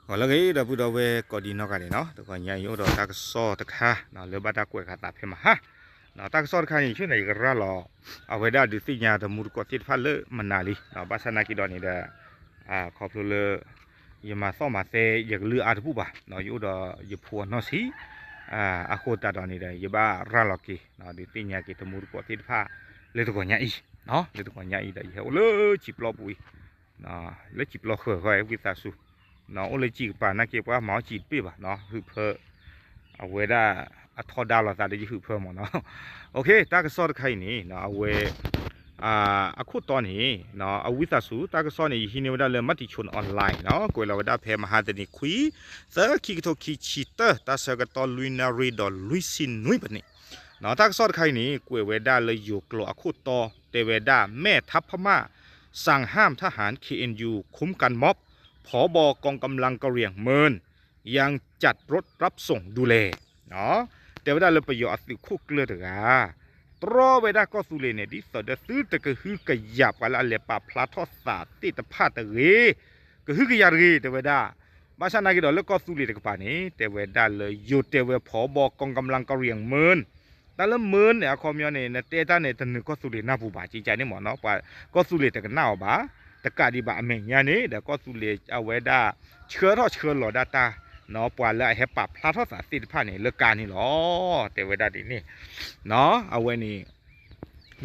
ဂီၤလၢအဂ့ၤ ဒီပုၢ်ဒီဝဲၢ်ကိးဒံနီၢ်ဂၤဒဲးနီၤ, တဂီၤညါအံၤအိၣ်ဒီးတၢ်ကစီၣ်တခါ လၢဘၣ်တၢ်ကွဲးဃာ်သးဖဲမဟါ, တၢ်ကစီၣ်တခါန့ၣ် ယဆိကမိၣ်ယကရၤလီၤ အဝဲဒၣ်ဒုးသ့ၣ်ညါတမူတကိးသ့ၣ်တဖၣ်လၢမနုၤလံ, ဘၣ်ဆၣ်နာ်က့ဒီးန့ၣ်ဒီး ခီဖျိလၢ ယမၤသီၣ်မၤသဲ ယကလုၢ်အါတဘူၣ်ဘၣ်, ယအိၣ်ဒီးယဖိအနီၢ်ဆံး, အဃိသတးဒီးန့ၣ်ဒီး ယဘၣ်ရၤလီၤက့ၤ ဒုးသ့ၣ်ညါက့ၤတမူတကိးသ့ၣ်တဖၣ် လၢတဂီၤညါအံၤ, လၢတဂီၤညါအံၤဒီး ယဟဲအိၣ်လၢစံာ်ပျီပူၤအံၤ လၢစံာ်ပျီဃၢၤဃီ ဝံသးစူၤ, အိၣ်လၢစံာ်ကပၤနာ်က့ ပှၤမၤအီၣ်စံာ်တပ့ၢ်ဘၣ်, ဟုးဖၢ အဝဲဒၣ် အထီဒါလိာ်သးဒီးယဟုးဖၢမးနီၤ, တၢ်ကစီၣ်တခါအံၤန့ၣ် အဝဲ အခိၣ်တီန့ၣ် အဝံသးစူၤ တၢ်ကစီၣ်န့ၣ် ယဟံးန့ၢ်ဝဲဒၣ်လၢ Matichon Online နီၤ, ကွဲးလီၤဝဲဒၣ်ဖဲမဟါတနံၤခွံ သၢ ခံကထိခံဆံတၢ တၢ်ဆၢကတီၢ်လွံၢ်နၣ်ရံၣ်ဒီးလွံၢ်ဆံနွံပနံး, တၢ်ကစီၣ်တခါအံၤန့ၣ် ကွဲးဝဲဒၣ်လၢယိၤကျိၤအခိၣ်တီ တဲဝဲဒၣ် แม่ทัพพม่าสั่งห้ามทหาร เคเอ็นยู คุ้มกันม็อบ ผบ.กองกำลังกะเหรี่ยงเมิน ยังจัดรถรับส่งดูแล တဲဝဲဒၣ်လၢပယီၤအသုးခိၣ်ကျၢၢ်တဂၤ တြီဝဲဒၣ်ကီၢ်သူလ့ၤန့ၣ် ဒ်သိးဒီးသုတကဟုကယာ်ပှၤလၢအလဲၤပာ်ဖျါထီၣ်သးသ့ၣ်တဖၣ်တဂ့ၤ, ကဟုကယာ်တဂ့ၤ တဲဝဲဒၣ်, ဘၣ်ဆၣ်နာ်က့ဒီးလၢကီၢ်သူလ့ၤတကပၤန့ၣ် တဲဝဲဒၣ်လၢယိၤတဲဝဲ ผบ.กองกำลังกะเหรี่ยงเมิน တၢ်လၢ เมิน န့ၣ် အခီပညီန့ၣ် နတဲတၢ်န့ၣ် တနုာ်ကီၢ်သူလ့ၤနၢ်ပူၤဘၣ် ကကန့ၣ်မးနီၤ, ပှၤကီၢ်သူလ့ၤတကနၣ်အီၤဘၣ်, တကးဒံးဘၣ်အမဲာ်ညါန့ၣ် ဒီးကီၢ်သူလ့ၤအဝဲဒၣ် ဆှၢထီၣ်ဆှၢလီၤဒၣ်တၢ် ပှၤလၢအဟဲပာ်ဖျါထီၣ်သးသ့ၣ်တဖၣ်န့ၣ် လၢကါန့ၣ်လီၤ, တဲဝဲဒၣ်ဒ်န့ၣ်, အဝဲန့ၣ်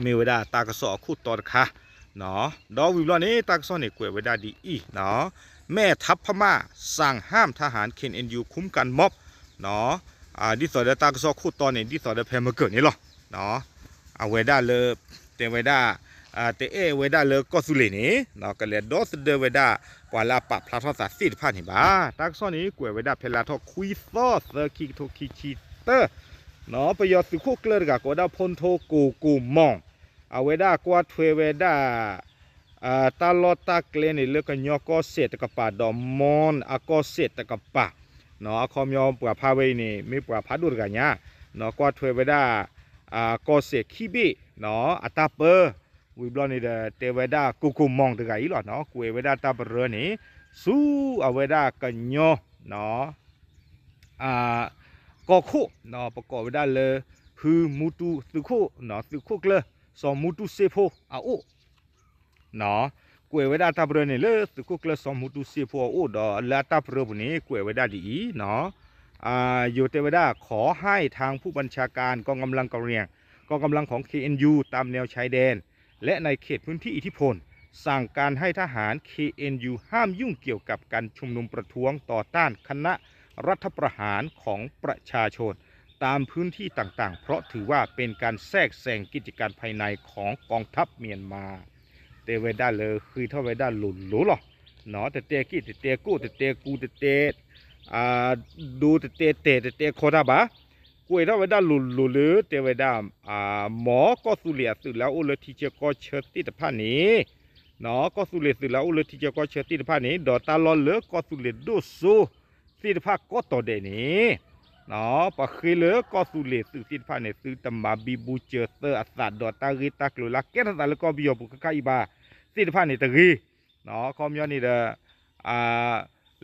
မ့ၢ်ဝဲဒၣ်တၢ်ကစီၣ်အခိၣ်တီတခါ, ဒီးဝံၤဘျီန့ၣ် တၢ်ကစီၣ်န့ၣ်ကွဲးဝဲဒၣ်ဒ်အံၤ, แม่ทัพพม่าสั่งห้ามทหาร เคเอ็นยู คุ้มกันม็อบ ဒ်သိးဒီးတၢ်ကစီၣ်ခိၣ်တီန့ၣ် ဒ်သိးဒီးဖဲမုၢ်ကၢၢ်န့ၣ်လီၤ, အဝဲဒၣ်လၢ တဲဝဲဒၣ် တအဲၣ်ဝဲဒၣ်လၢကီၢ်သူလ့ၤန့ၣ် ကလဲၤဒီသဒၢဝဲဒၣ် ပှၤလၢအပာ်ဖျါထီၣ်သးသ့ၣ်တဖၣ်န့ၣ်ဘၣ်, တၢ်ကစီၣ်န့ၣ်ကွဲးဝဲဒၣ်ဖဲလါထီၣ်ခွံသီ သၢ ခံကထိခံဆံတၢ ပယီၤသုးခိၣ်ကျၢၢ်တဂၤကိးဝဲဒၣ် ဖီၣ်ထိ ကိၢ်ကိၢ်မီၣ်, အဝဲဒၣ်ကွၢ်ထွဲဝဲဒၣ် တၢ်လီၢ်တၢ်ကျဲန့ၣ် လၢကညီကီၢ်စဲၣ်တကပၤဒီး မွန်အကီၢ်စဲၣ်တကပၤ, အခီပညီပှၤဖးဝဲအံၤန့ၣ် မ့ၢ်ပှၤဖးဒိၣ်တဂၤညါ, ကွၢ်ထွဲဝဲဒၣ် ကီၢ်စဲၣ်ခံဘ့ၣ် အတၢ်ပၢ ဝံၤဘျီန့ၣ်ဒီး တဲဝဲဒၣ် ကိၢ်ကိၢ်မီၣ်တဂၤအံၤလီၤ, ကွဲးဝဲဒၣ်တၢ်ပရၢန့ၣ် ဆူအဝဲဒၣ်ကညီ ကီၢ်ခိၣ် ပကိးဝဲဒၣ်လၢ ဖုမူတူသုးခိၣ် သုးခိၣ်ကျၢၢ် စီၤမူတူစ့ဖိအအိၣ် ကွဲးဝဲဒၣ်တၢ်ပရၢန့ၣ် လၢသုးခိၣ်ကျၢၢ်စီၤမူတူစ့ဖိအအိၣ်ဒီး လၢအတၢ်ပရၢပူၤန့ၣ် ကွဲးဝဲဒၣ်ဒ်အံၤ, ယိၤတဲဝဲဒၣ် ขอให้ทางผู้บัญชาการกองกำลังกะเหรี่ยง กองกำลังของ เคเอ็นยู ตามแนวชายแดน และในเขตพื้นที่อิทธิพล สั่งการให้ทหาร เคเอ็นยู ห้ามยุ่งเกี่ยวกับการชุมนุมประท้วงต่อต้านคณะรัฐประหารของประชาชน ตามพื้นที่ต่างๆ เพราะถือว่าเป็นการแทรกแซงกิจการภายในของกองทัพเมียนมา တဲဝဲဒၣ်လၢဃ့ထီၣ်ဝဲဒၣ်လိၤလိၤလီၤ, တတဲက့ၣ်တတဲကိၣ်တတဲကူတတဲ ဒိတတဲတဲာ်တတဲခီတၢ်ဘၣ်, ကွဲးထီၣ်ဝဲဒၣ်လိၤလိၤလၢတဲဝဲဒၣ် မ်ကီၢ်သူလ့ၤအသုးလၢအအိၣ်လၢထံဆၢကီၢ်ဆၢသ့ၣ်တဖၣ်န့ၣ် ကီၢ်သူလ့ၤသုးလၢအအိၣ်လၢထံဆၢကီၢ်ဆၢသ့ၣ်တဖၣ်န့ၣ် ဒီးတၢ်လီၢ်လၢကီၢ်သူလ့ၤဒိၣ်စိသ့ၣ်တဖၣ်ကိးတီၤဒဲးန့ၣ် ပဃ့လၢကီၢ်သူလ့ၤသုးသ့ၣ်တဖၣ်န့ၣ် သုတမၤဘံဘူစၢၤသၢအသးဒီးတၢ်ဂ့ၢ်တၢ်ကျိၤလၢအကဲထီၣ်သးလၢကီၢ်ပယီၤပူၤခဲခါအံၤဘၣ်သ့ၣ်တဖၣ်န့ၣ်တဂ့ၤ, အခီပညီန့ၣ်ဒီး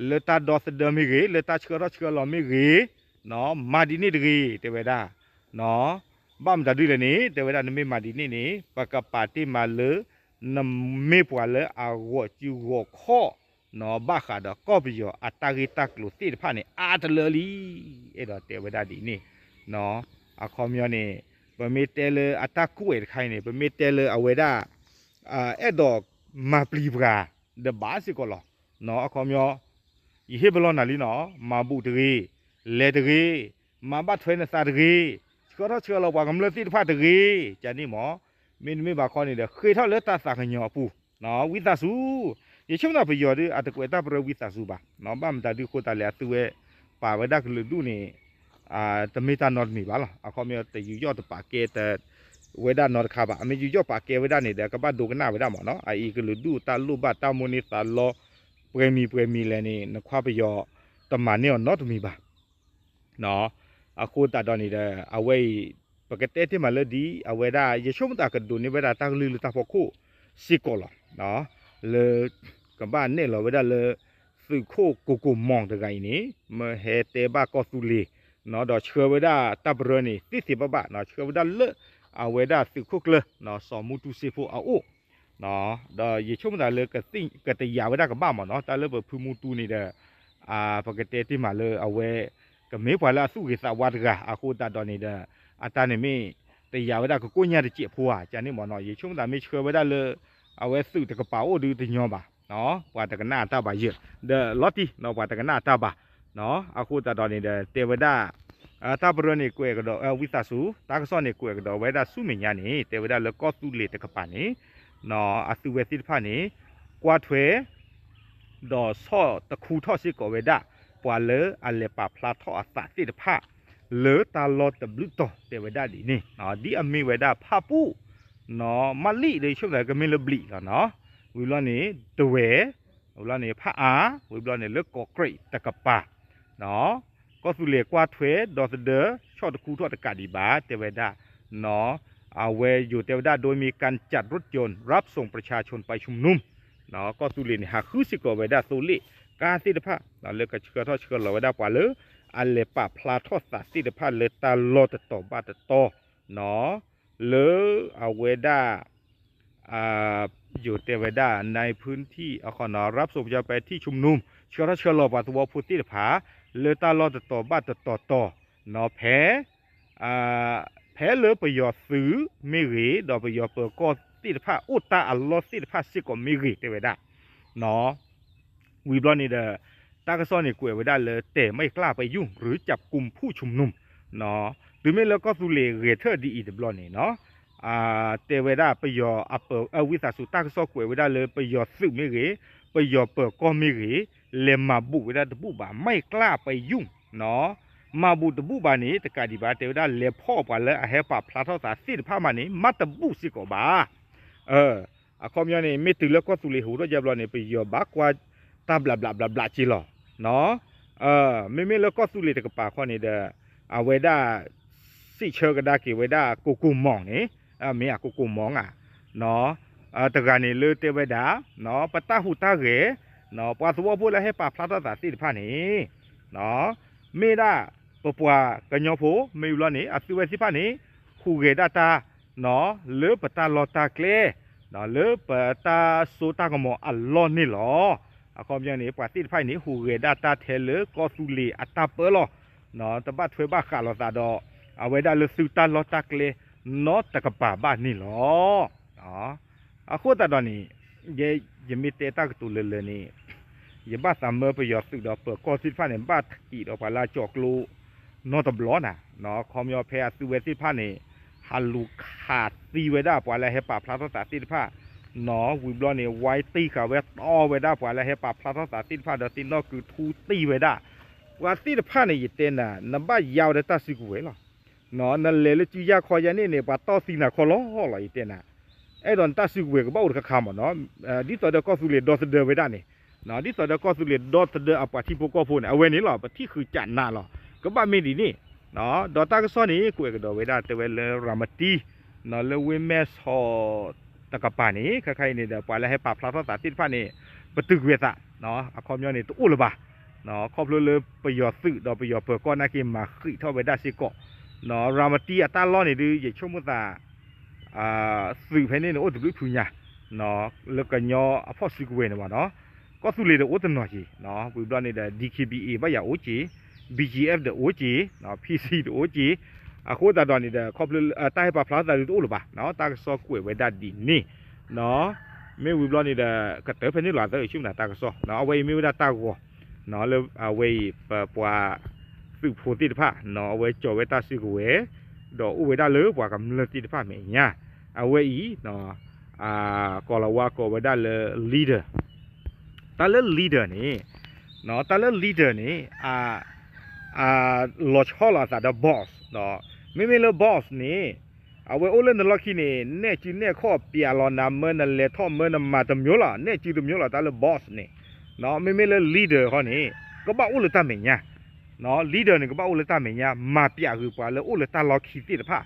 လၢတၢ်ဒီသဒၢမ့ၢ်ဂ့ၤ လၢတၢ်ဆှၢထီၣ်ဆှၢလီၤမ့ၢ်ဂ့ၤ မၤဒ်န့ၣ်တဂ့ၤ တဲဝဲဒၣ်, ဘၣ်မတၤဒုလဲၣ်န့ၣ် တဲဝဲဒၣ် နမ့ၢ်မၤဒ်န့ၣ်န့ၣ် ပကပာ်တ့ၢ်မးလၢ နမ့ၢ်ပှၤလၢအဂီၢ်စုဂီၢ်ခီၣ် ဘၣ်ဃးဒီးကီၢ်ပယီၤအတၢ်ဂ့ၢ်တၢ်ကျိၤသ့ၣ်တဖၣ်န့ၣ် အါတလၢလံ, အဲၣ်ဒိးတဲဝဲဒၣ်ဒ်န့ၣ်, အခီပညီန့ၣ် ပမ့ၢ်တဲလၢအတၢ်ကွဲးတခါအံၤန့ၣ် ပမ့ၢ်တဲလၢအဝဲဒၣ် အဲၣ်ဒိးမၤပျံၤပှၤ ဒီးဘၣ်စ့ၢ်ကီးလီၤ, အခီပညီ ယဟ့ၣ်ပလီၢ်နၤလံနီၤ, မၤဘူၣ်တဂ့ၤ, လဲၤတဂ့ၤ, မၤဘၣ်ထွဲနသးတဂ့ၤ, ဆှၢထီၣ်ဆှၢလီၤပှၤကမျၢၢ်သ့ၣ်တဖၣ်တဂ့ၤ, ကန့ၣ်မး, မ့တမ့ၢ်ဘၣ်ခီန့ၣ်ဒီး ဃ့ထီၣ်လၢတၢ်သးကညီၤအပူၤ, ဝံသးစူၤ, ယဆိကမိၣ်ပယီၤဒီး အတကွဲးတၢ်ပရၢဝံသးစူၤဘၣ်, ဘၣ်မတၤဒုအဃိသတးလဲၣ် အသုဝဲ ပာ်ဝဲဒၣ်ကလုာ်ဒူၣ်န့ၣ် တမ့ၢ်တၢ်နီတမံၤဘၣ်လီၤ, အခီပညီတယူးယီၣ်တပာ်ကဲ ဝဲဒၣ်နီတခါဘၣ်, အမ့ၢ်ယူးယီၣ်ပာ်ကဲဝဲဒၣ်န့ၣ်ဒီး ကဘၣ်ဒိကနၣ်ဝဲဒၣ်မးနီၤ, အအံၤကလုာ်ဒူၣ်တၢ်လိၣ်ဘၣ်တၢ်မိၣ်န့ၢ်သးလီ ပှဲၤမံၤပှဲၤမံၤလဲၣ်န့ၣ် နခွါပယီၤ တမၤန့ၢ်အီၤနီတမံၤဘၣ်, အဃိသတးဒီးန့ၣ်ဒီး အဝဲအံၤ ပကတဲတ့ၢ်မးလၢဒ်အဝဲဒၣ် ယဆိကမိၣ်သးကဒိးန့ၢ်ဝဲဒၣ်တၢ်ကလုၢ်လၢတၢ်ဖီခိၣ်စ့ၢ်ကီးလီၤ, လၢ ကဘၣ်နဲၣ်လီၤဝဲဒၣ်လၢ သုးခိၣ်ကိၢ်ကိၢ်မီၢ်တဂၤအံၤန့ၣ် မၢဟဲတဲဘၣ်ကီၢ်သူလ့ၤ ဒီးဆှၢဝဲဒၣ်တၢ်ပရၢန့ၣ် သ့သ့ဘၣ်ဘၣ် ဆှၢဝဲဒၣ်လၢ အဝဲဒၣ်သုးခိၣ်ကျၢၢ် စီၤမူတူစ့ဖိအအိၣ် ဒီးယဆိကမိၣ်သးလၢ ကတယာ်ဝဲဒၣ်ကဘၣ်မးနီၤ တၢ်လၢပဖုမူတူန့ၣ်ဒီး ပကတဲတ့ၢ်မးလၢအဝဲ ကမ့ၢ်ပှၤလၢအသူၣ်ဂ့ၤသးဝါတဂၤ အဃိသတးဒီးန့ၣ်ဒီး အတၢ်န့ၣ်မ့ၢ် တယာ်ဝဲဒၣ်ကကိးညါတစဲးဖိဧါ ကန့ၣ်မးနီၤ ယဆိကမိၣ်သးမ့ၢ်ဆှၢဝဲဒၣ်လၢ အဝဲသုးတကပၤအိၣ်ဒုးတညီဘၣ် ပှၤတကနၣ်အတၢ်ဘၣ်ယဲၢ် ဒီးလီၤတံၢ် ပှၤတကနၣ်အတၢ်ဘၣ် အဃိသတးဒီးန့ၣ်ဒီး တဲဝဲဒၣ် တၢ်ပရၢန့ၣ်ကွဲးကဒီး ဝံသးစူၤ တၢ်ကစီၣ်န့ၣ်ကွဲးကဒီးဝဲဒၣ်ဆူမဲာ်ညါန့ၣ် တဲဝဲဒၣ်လၢကီၢ်သူလ့ၤတကပၤန့ၣ် အသုဝဲသ့ၣ်တဖၣ်န့ၣ် ကွၢ်ထွဲ ဒီးဆီၣ်တခူထီၣ်စ့ၢ်ကီးဝဲဒၣ် ပှၤလၢအလဲၤပာ်ဖျါထီၣ်အသးသ့ၣ်တဖၣ် လၢတၢ်လီၢ်တဘျုးတီၤတဲဝဲဒၣ်ဒ်န့ၣ် ဒ်အမ့ၢ်ဝဲဒၣ်ဖၣ်ပူၣ် မၣ်လံၣ်ဒီးဆိကမိၣ်သးကမ့ၢ်လၢဘျံးလီၤနီၤ ဝံၤဘျီန့ၣ် တဝဲၢ် ဝံၤဘျီန့ၣ် ဖၣ်အါ ဝံၤဘျီန့ၣ်လၢကီးကြံးတကပၤ ကီၢ်သူလ့ၤကွၢ်ထွဲဒီသဒၢ ဆီၣ်တခူထီၣ်တကးဒံးဘၣ် တဲဝဲဒၣ် အဝဲယိၤတဲဝဲဒၣ် โดยมีการจัดรถยนต์รับส่งประชาชนไปชุมนุม ကီၢ်သူလ့ၤန့ၣ် ဟးဃုစ့ၢ်ကီးဝဲဒၣ်သိလ့ၣ်ကါသ့ၣ်တဖၣ် လၢကဆှၢထီၣ်ဆှၢလီၤဝဲဒၣ်ပှၤလၢ အလဲၤပာ်ဖျါထီၣ်သးသ့ၣ်တဖၣ်လၢတၢ်လီၢ်တတီၤဘၣ်တတီၤ လၢအဝဲဒၣ် ယိၤတဲဝဲဒၣ် ในพื้นที่ အခီ รับส่งประชาชนไปที่ชุมนุม ဆှၢထီၣ်ဆှၢလီၤပှၤသဝီဖိသ့ၣ်တဖၣ် လၢတၢ်လီၢ်တတီၤဘၣ်တတီၤတီၤ ဖဲ ဖဲလၢပယီၤသုးမ့ၢ်ဂ့ၤ ဒီးပယီၤပၢၤကီၢ်သ့ၣ်တဖၣ်အိၣ်တၢ်အလီၢ်သ့ၣ်တဖၣ်စ့ၢ်ကီးမ့ၢ်ဂ့ၤ တဲဝဲဒၣ် ဝံၤဘျီန့ၣ်ဒီး တၢ်ကစီၣ်န့ၣ်ကွဲးဝဲဒၣ်လၢ แต่ไม่กล้าไปยุ่งหรือจับกุมผู้ชุมนุม တုၤမ့ၢ်လၢကီၢ်သူလ့ၤဂဲၤထၢၣ်ဒ်အံၤတဘျီန့ၣ်နီၤ တဲဝဲဒၣ်ပယီၤအပၢၤ ဝံသးစူၤ တၢ်ကစီၣ်ကွဲးဝဲဒၣ်လၢပယီၤသုးမ့ၢ်ဂ့ၤ ပယီၤပၢၤကီၢ်မ့ၢ်ဂ့ၤ လဲၤမၤဘူးဝဲဒၣ်တဘူၣ်ဘၣ် ไม่กล้าไปยุ่ง မၤဘူးတဘူၣ်ဘၣ်န့ၣ် တကးဒံးဘၣ် တဲဝဲဒၣ်လဲၤဖီၣ်ပှၤလၢအဟဲပာ်ဖျါထီၣ်သးသ့ၣ်တဖၣ်မးန့ၣ် မၤတဘူၣ်စ့ၢ်ကီးဘၣ် အခီပညီန့ၣ် မ့ၢ်တုၤလၢကီၢ်သူလ့ၤဟူးထီၣ်ယါဘျီန့ၣ် ပယီၤဘၣ်ကွၢ်တၢ်ဘျးဘျးဘျးဘျးက့လီၤ. မ့မ့ၢ်လၢကီၢ်သူလ့ၤတကပၤခီန့ၣ်ဒီး အဝဲဒၣ် စံးဆၢကဒါက့ၤဝဲဒၣ်ကိၢ်ကိၢ်မီၢ်န့ၣ် မ့ၢ်အကိၢ်ကိၢ်မီၢ်ဧါ တဂၤန့ၣ်လၢတဲဝဲဒၣ် ပတၢ်ဟူးတၢ်ဂဲၤ ပှၤသဝီဖိလၢဟဲပာ်ဖျါထီၣ်သးသ့ၣ်တဖၣ်န့ၣ် မ့ၢ်ဒၣ်ပပှၤကညီဖိ မ့ၢ်ဘျီန့ၣ် အသုဝဲသ့ၣ်တဖၣ်န့ၣ် ဟူးဂဲၤဒၣ်တၢ် လၢပတၢ်လီၢ်တၢ်ကျဲ လၢပတၢ်စိတၢ်ကမီၤအလီၢ်န့ၣ်လီၤ. အခီပညီန့ၣ် ပှၤသ့ၣ်တဖၣ်အံၤန့ၣ် ဟူးဂဲၤဒၣ်တၢ်ထဲလၢကီၢ်သူလ့ၤအတၢ်ပၢလီၤ. တဘၣ်ထွဲဘၣ်ဃးလိာ်သးဒီး အဝဲဒၣ်လၢသုတၢ်လီၢ်တၢ်ကျဲနီတကပၤဘၣ်န့ၣ်လီၤ. အဃိသတးဒီးန့ၣ် ယဲယမ့ၢ်တဲတၢ်ကတိၤလၢလၢန့ၣ် ယဘၣ်သးမၢပယီၤသုးဒီးပၢၤကီၢ်သ့ၣ်တဖၣ်န့ၣ် ဘၣ်တက့ၤဒီးပှၤလၢအကၠီၤကျိနီတဘျီနၤ, ခီပညီဖဲအသုဝဲသ့ၣ်တဖၣ်န့ၣ် ဟးလူၤခးသံဝဲဒၣ်ပှၤလၢအဟဲပာ်ဖျါထီၣ်သးသ့ၣ်တဖၣ်, ဝံၤဘျီန့ၣ် ဝါတံၢ်ဃာ်ဝဲတီဝဲဒၣ်ပှၤလၢအဟဲပာ်ဖျါထီၣ်သးသ့ၣ်တဖၣ်ဒီးသ့ၣ်နီၣ်ကုထူတံၢ်ဝဲဒၣ်, ပှၤသ့ၣ်တဖၣ်န့ၣ် ယတဲနၤ နဘၣ်ယါဝဲဒၣ်တၢ်စုကဝဲၤလီၤ. နလဲၤလၢစုယၢ်ခီယၢ်န့ၣ်န့ၣ် ပှၤတီၢ်သံနၤခီလီၤလီၤ ယတဲနၤ, အဲၣ်ဒိးနတၢ်စုကဝဲၤကဘၣ်အိၣ်တခါခါမးနီၤ, ဒ်သိးဒီးကီၢ်သူလ့ၤဒီသဒၢဝဲဒၣ်န့ၣ်, ဒ်သိးဒီးကီၢ်သူလ့ၤဒီသဒၢအပှၤထံဖိကီၢ်ဖိန့ၣ် အဝဲန့ၣ်လီၤ ပထံၣ်ဃုာ်ကးနးလီၤ, ကဘၣ်မ့ၢ်ဒ်န့ၣ်, ဒီးတၢ်ကစီၣ်န့ၣ် ကွဲးကဒီးဝဲဒၣ်တဲဝဲလၢရၤမတံ လၢဝ့ၢ်မဲၢ်ဆီးတကပၤန့ၣ် ခဲခါအံၤန့ၣ်ဒီး ပှၤလၢဟဲပာ်ဖျါထီၣ်သးသ့ၣ်တဖၣ်န့ၣ် ပတုာ်ကွံာ်အသး, အခီပညီန့ၣ် တအိၣ်လၢၤဘၣ်, ခီဖျိလၢပယီၤသုးဒီးပယီၤပၢၤကီၢ်နာ်က့ၤမၤဃံးထီၣ်ဝဲဒၣ်စ့ၢ်ကီး, ရၤမတံအတၢ်လီၢ်န့ၣ်ဒုး ယဆိကမိၣ်သး သုးဖဲန့ၣ်န့ၣ် အိၣ်တဘျုးဖုညါ, လၢကညီအဖီၣ်စုကဝဲၤန့ၣ်ဘၣ်နီၤ, ကီၢ်သူလ့ၤဒီးအိၣ်တနီၤက့ၤ, ဝံၤဘျီန့ၣ်ဒီး DKBA ဘၣ်ယၤအိၣ်က့ၤ, BGF ဒီးအိၣ်က့ၤ, PC ဒီးအိၣ်က့ၤ, အဃိသတးဒီးန့ၣ်ဒီး ခီဖျိတၢ်ဟဲပာ်ဖျါသးဒုးတအိၣ်လၢၤဘၣ်, တၢ်ကစီၣ်ကွဲးဝဲဒၣ်ဒ်န့ၣ်, မ့ၢ်ဝံၤဘျီန့ၣ်ဒီး ကတၢၢ်ဖဲန့ၣ်လီၤ သၢဆူၣ်နၤတၢ်ကစီၣ်, အဝဲအံၤမ့ၢ်ဝဲဒၣ်တၢ်ဂီၤ, လၢအဝဲအံၤ ပပှၤသုးဖိသ့ၣ်တဖၣ် အဝဲကၠီၤဝဲတၢ်စုကဝဲၤ, ဒီးအိၣ်ဝဲဒၣ်လၢပှၤကမျၢၢ်သ့ၣ်တဖၣ်မဲာ်ညါ, အဝဲအံၤ ကီၤလၤဝါကိးဝဲဒၣ်လၢ leader, တၢ်လၢ leader န့ၣ်, တၢ်လၢ leader န့ၣ် လီၤဆီလိာ်အသးဒီး boss, မ့မ့ၢ်လၢ boss န့ၣ် အဝဲအိၣ်လၢနလီၢ်ခံန့ၣ် နဲၣ်စုနဲၣ်ခီၣ် ပျးလီၤနၤ မၢနလဲၤထီၣ်မၢနမၤတမျိုးလီၤ, နဲၣ်စုတမျိုးလီၤ တၢ်လၢ boss န့ၣ်, မ့မ့ၢ်လၢ leader ဃီန့ၣ် ကဘၣ်အိၣ်လၢတၢ်မဲာ်ညါ, leader န့ၣ် ကဘၣ်အိၣ်လၢတၢ်မဲာ်ညါ မၤပျးဂ့ၤပှၤလၢအိၣ်လၢတၢ်လီၢ်ခံသ့ၣ်တဖၣ်,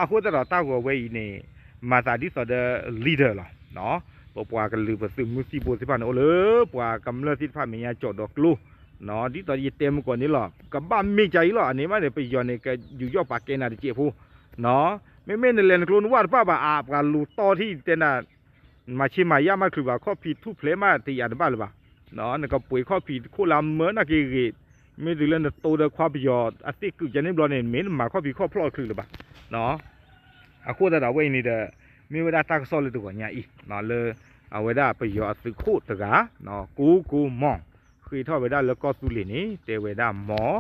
အဃိသတးဒီးတၢ်ဂီၤဝဲအံၤန့ၣ် မၤသးဒ်သိးဒီး leader လီၤ, ပပှၤကလုာ်ပသုးမုၢ်သံၣ်ဘိသ့ၣ်တဖၣ်န့ၣ် အိၣ်လၢပှၤကမျၢၢ်သ့ၣ်တဖၣ်မဲာ်ညါကၠီၣ်ဒီးကျိ, ဒ်သိးယတဲမုၢ်ကီၢ်န့ၣ်လီၤ. ကဘၣ်မ့ၢ်ကါအံၤလီၤ. အန့ၣ်မးန့ၣ် ပယီၤန့ၣ် ကယူးယီၣ်ပာ်ကဲနၤတစဲးဖိ, မ့မ့ၢ်နလဲၤနကျိနဝၣ်တဘၣ်ဘၣ် အါ ပှၤလူၤတီထံၣ်တဲနၤ မၤဆ့မၤယၣ်မးချုးဘၣ် ခီၣ်ဖံးထူၣ်ဖျဲးမးတယာ်တဘၣ်လၢၤဘၣ်. နကပှ့ၤခီၣ်ဖံးတခိၣ်လၢမၢနၢ်က့ဂ့ၤ, မ့ၢ်တုၤလၢနတိဒီးခွါပယီၤအသ့ၣ်ကုးကန့ၣ်ဘျီန့ၣ် မ့ၢ်နမၤခီၣ်ဖံးခီၣ်ဖျီၣ်တချုးလၢၤဘၣ်. အဃိသတးဒီးအဝဲအံၤန့ၣ်ဒီး မ့ၢ်ဝဲဒၣ်တၢ်ကစီၣ်လၢတဂီၤညါအံၤ လၢ အဝဲဒၣ်ပယီၤအသုးခိၣ်တဂၤ ကိကိမီၤ ဃ့ထီၣ်ဝဲဒၣ်လၢကီၢ်သူလ့ၤန့ၣ် တဲဝဲဒၣ်မီၤ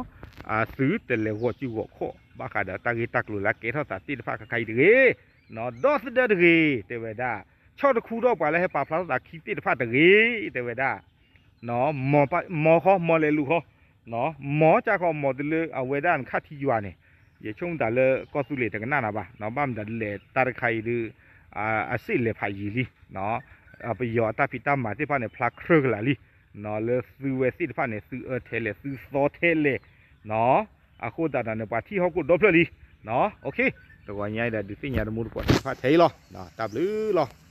အသုးတလဲၤဂီၤစုဂီၤခီၣ် ဘၣ်ဃးဒီးတၢ်ဂ့ၢ်တၢ်ကျိၤလၢကဲထီၣ်သးသ့ၣ်တဖၣ်ခါခါအံၤတဂ့ၤ, ဒီသဒၢတဂ့ၤ တဲဝဲဒၣ်, ဆီၣ်တခူထီၣ်ပှၤလၢဟဲပာ်ဖျါထီၣ်သးခံသ့ၣ်တဖၣ်တဂ့ၤ တဲဝဲဒၣ် မီၤဃီ မီၤလဲၤလူၤဃီ, မီၤကၢ်ဃီ မီၤတုၤလၢအဝဲဒၣ်နခၣ်ထံယွၤန့ၣ်, ယဆိကမိၣ်တၢ်လၢကီၢ်သူလ့ၤတကနၣ်နၤဘၣ်, ဘၣ်မတၤလဲၣ်တၢ်တခါအံၤဒုး အစ့ၣ်လဲၤဖးယံာ်လံ, ပယီၤအတၢ်ဖံးတၢ်မၤသ့ၣ်တဖၣ်န့ၣ် ဖျါခြိကလာ်လံ, လၢသုဝဲသ့ၣ်တဖၣ်န့ၣ် သုအၢထဲလဲၣ် သုသီထဲလဲၣ်, အဃိသတးဒီးန့ၣ် ပှၤထံၣ်ဟီၣ်ခိၣ်ဒီဖျၢၣ်လံ, တဂီၤညါအံၤဒီးဒုးသ့ၣ်ညါတမူတကိးသ့ၣ်တဖၣ်ထဲအံၤလီၤ, တၢ်ဘျုးလီၤ.